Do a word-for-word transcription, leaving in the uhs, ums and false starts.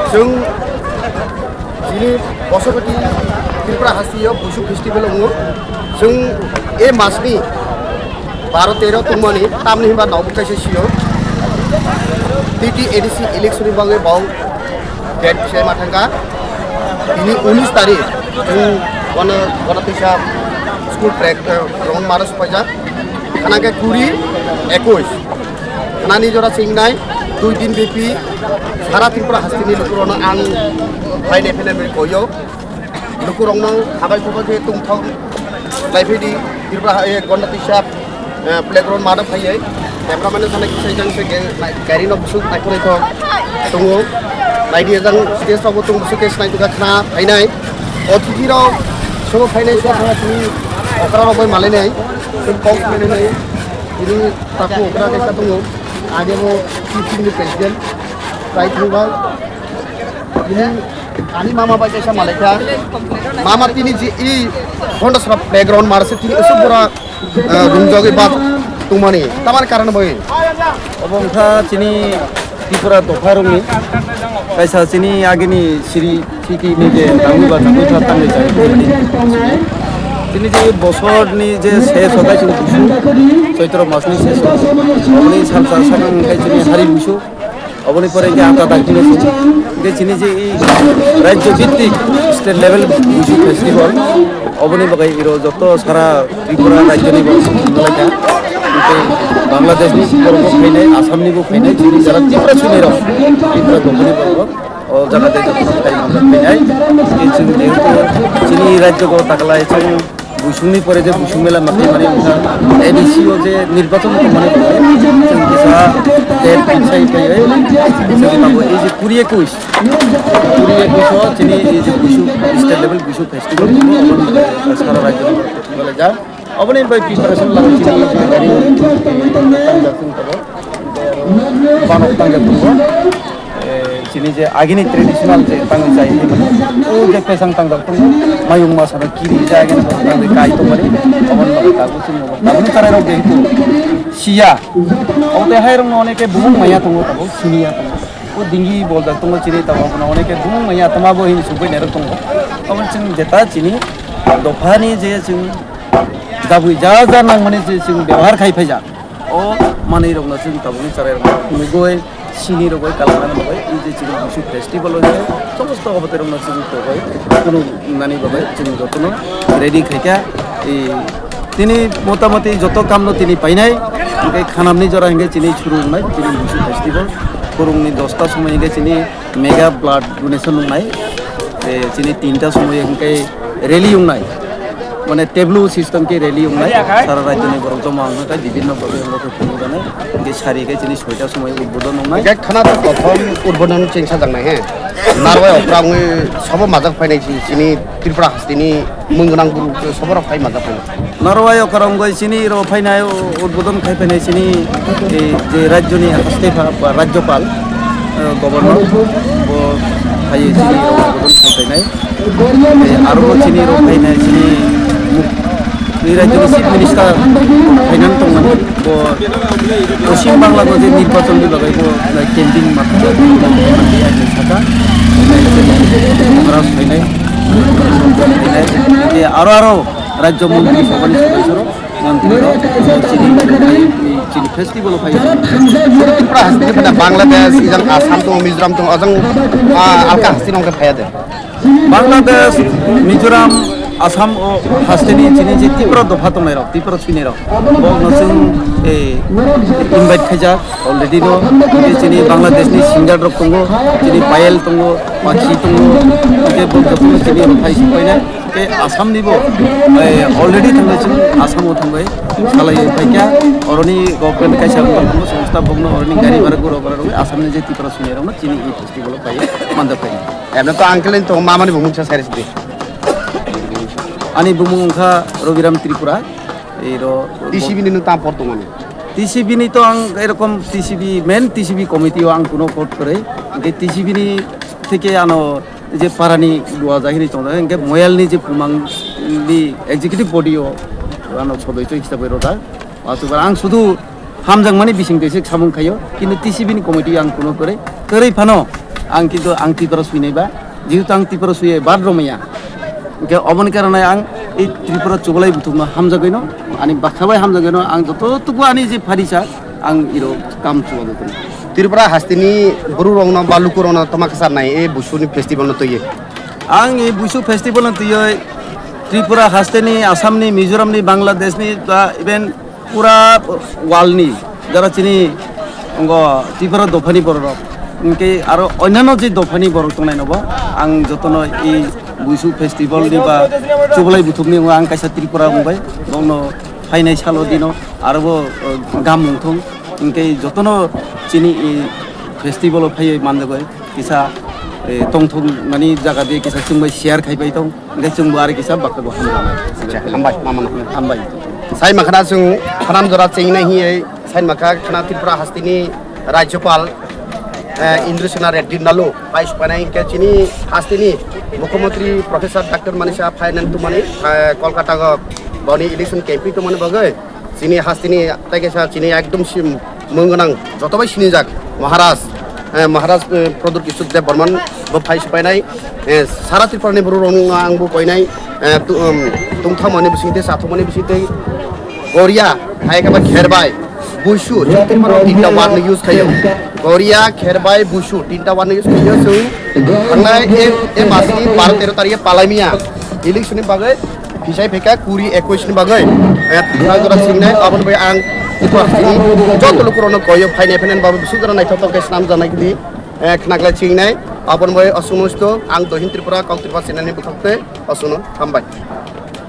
Chwng chini bosokoti Tripura hasteo Busu festival wngo. Chwng e masni baro tero tongmani, tamni hinba nokbo kaisa sio. T T A D C election ni bagwi bau date se ma thangka. Tini unis tarik chwng bono, bono tisa school track, eh, rong maro supaijak. Khana khe kuri, ekush. Khanani jora chingnai, dui din bepi, sara Tripura hasteni lukurokno ang phainai phainai bini koyo. Lukurokno habai kubai khe tongthok lai phidi, Tripura ha-, eh, Gonda Tisa, eh, playground mado phaiye. Cameraman no sana kisa jang se ge-, nai-, gari no busuk naikho naikho tongo. Naidi jang stage rok bo tong busuk khe sinai tuka khna phainai. Othithi rok sobo phainai, sobo phainai tini okra rok bai malainai. Tini kok malainai. Tini taku okra kaisa tongo. Age bo T T ni president. Tei thangbai. Tini ani mama bai kaisa malaikha. Mama tini ji i Honda sara playground marse tini usuk bora, eh, rungjagwi bat tongmani. Tamani karon bai. Obo wngkha chini Tripura dopha rokni kaisa chini agini siri siki ni je tangwi ba tangwi kha tangwi chai tongmani. Chini je bosorni je ses hotai chini busu, Choitro masni ses hotai. Oboni salsa sakang khai chini hari busu. Oboni pore hingke ang tatak hino se. Hingke chini je i rajyo bhittik state level Busu festival. Oboni bagwi iro joto sara Tripura rajyoni borok songlaikha. Hingke Bangladeshni borok bo phainai, Assamni bo phainai, chini jara Tripura chini rok, Tripura dophani borok o jaga de joto phai manjak phainai. Hingke chwng jehetu chini rajyo go taklai chwng Buisongni pore je Buisong mela ma khaimani wngkha, A D C o je nirbachon tongmani bagwi chwng kisa date fix khai phaiwi chwng tabuk ei je kuri ekush, kuri ekush o chini ei je Buisong state level Buisong festival tongo, obo sara rajyo ni festival jak. Oboni bai preparation lama chini gari tangjak chwng tabuk. Banok tangjak tongo. Eh, chini je agini traditional je tangwi chai hinwi mano, o je pesang tangjak tongo, mayung masa no kiri je agini tangwi kai tongmani, oboni bagwi tabuk chwng tabukni chwrairok jehetu siya, obo tei hairokno oneke bumung maya tongo, tabuk siniya tongo, o dingi boljak tongo chini tabuk abono oneke bumung maya tongma bo hinwi sugwi nairok tongo, obo chwng jeta chini dophani je chwng jabwi ja ja nangmani je chwng bebohar khai phaijak. O manwi rokno chwng tabukni chwrairokno phunugwi, sini rogwi, kalangna rogwi, ei je chini Busu festival o je somosto obote rokno chwng togwi, kunu nani bagwi chwng jotono ready khaikha. Ei tini motamoti joto kamno tini painai, hingke khanamni jora hingke chini suru wngnai chini Busu festival, phurungni dosta somoi hingke chini mega blood donation wngnai, tei chini tinta somoi hingke rally wngnai, mane tableau system ke rally wngnai, sara rajyoni borok joma wngkha khe bibinno borok wngkha khe phunukjaknai, hingke sari khe chini soita somoi udbodon wngnai. Hingke khana to prothom udbodon chengsa jaknai he, narwai okra wngwi sobo majak phainai chini Tripura hasteni mung gwnang guru soborok phai majak phainai. Narwai okra wngwi chini ro phainai, o-, udbodon khai phainai chini, e, je rajyoni haste pha-, ba rajyopal, e, governor, bo phaiwi chini ro udbodon khai phainai. E, aro bo chini ro phainai chini muk-, e, rajyoni chief minister phainani tongmani. Bo Poschim Bangla bo je nirbachon ni bagwi bo, e, campaign ma-, saka. Ras phainai. Phainai. E, aro aro Rajya Montri Sabhani sodossyo rok, montri rok, chini, chini festival o phai. Tripura haste ni pada Bangladesh, ijang Assam tongo, Mizoram tongo, ajang, ah, alka haste nong phai de. Bangladesh, Mizoram, Assam o haste ni chini je Tripura dopha tongnai rok, Tripura swinai rok, bo no chwng, eh, invite khaijak already no, je chini Bangladesh ni singer rok tongo, chini Payel tongo, Pakshi tongo, je bo jotono chini rok phai supaina. Tei Assam ni bo, eh, already thangbai chwng Assam o thangbai salai phaikha, oroni government kaisa wngtong tongo, songsta bokno oroni gari bara gura bara rogwi Assam ni je Tripura swinai rokno chini e festival o phai manjak phai. Eno to uncle ni to mama ni bumung sa sari sidi. Ani bumung wngkha Robiram Tripura, ero T C B ni nung tam por tongmani. T C B ni to ang erokom T C B, main T C B committee o ang kuno vote kwrwi, hingke T C B ni theke ano je parani duaja hini tongjak, hingke moyalni je pumangni executive body o ano sodoi choi hisabe rojak. Asubar ang sudu hamjakmani bising twi se samung khaio, kintu T C B ni committee ang kuno kwrwi, kwrwi phano ang kintu ang Tripura suinai ba, jehetu ang Tripura suiye bad romaya. Hingke oboni karone ang ei Tripura chubalai buthumno hamjagwino, ani bakha bai hamjagwino, ang joto tuku ani je pharisa ang iro kam chubago. Tripura hasteni buru rokno ba luku rokno toma kwchar nai e Buisuni festival no twiye. Ang e Buisu festival no twiye Tripura hasteni, Assamni, Mizoramni, Bangladeshni, ba even pura world ni jara chini ongo Tripura dophani borok rok, hingke aro onyanno je dophani borok tongnai nobo ang jotono e Buisu festival ni ba chubalai buthumni ang kaisa Tripura wngbai bongno phainai salo dino arobo, eh, gam wngthung, hingke jotono chini e festival o phaiwi manjagoi kisa, eh, tongthung mani jaga de kisa chwngbai share khai pai tong. Hingke chwngbo ari kisa bakha bo hamjaknai. Acha, hambai, mama no. Hambai. Sai makhana chwng khwnam jora chengnai hiye, sai makha khwna Tripura hasteni Rajyapal, eh, Indra Sena Reddy Nallu, pai supainai hingke chini hasteni Mukhyamantri Professor Doctor Manisha Phainen tumani, eh, Kolkata go boni election campaign tumani bagwi. Chini hasteni tei kaisa chini ekdom sim mung gwnang joto bai sinijak Maharaj, eh, Maharaj, eh, Pradyut Kishore Deb Barman bo phai supainai, eh, sara Tripura ni borok rok ang bo koinai, eh, tu-, um, tungthangmani bisingtwi chathangmani bisingtwi Goria hai khe ba kherbai Buisu chini Tripura tinta word no use khaio. Goria, kherbai, Buisu tinta word no use khaio. Chwng thangnai e, e mas ni baro tero tarikhe Palaimia election ni bagwi Hisai phaikha kuri ekwis ni bagwi, eh, khwna jora singnai, aboni bagwi ang Tripura hasteni joto lukurokno koyo phainai phainani bagwi bising jora naithok tok khe swnam janai di, eh, khwnaklai singnai, aboni bagwi aswkno ang Dohin Tripura, Kok Tripura channel ni bwkhak tei aswkno hambai.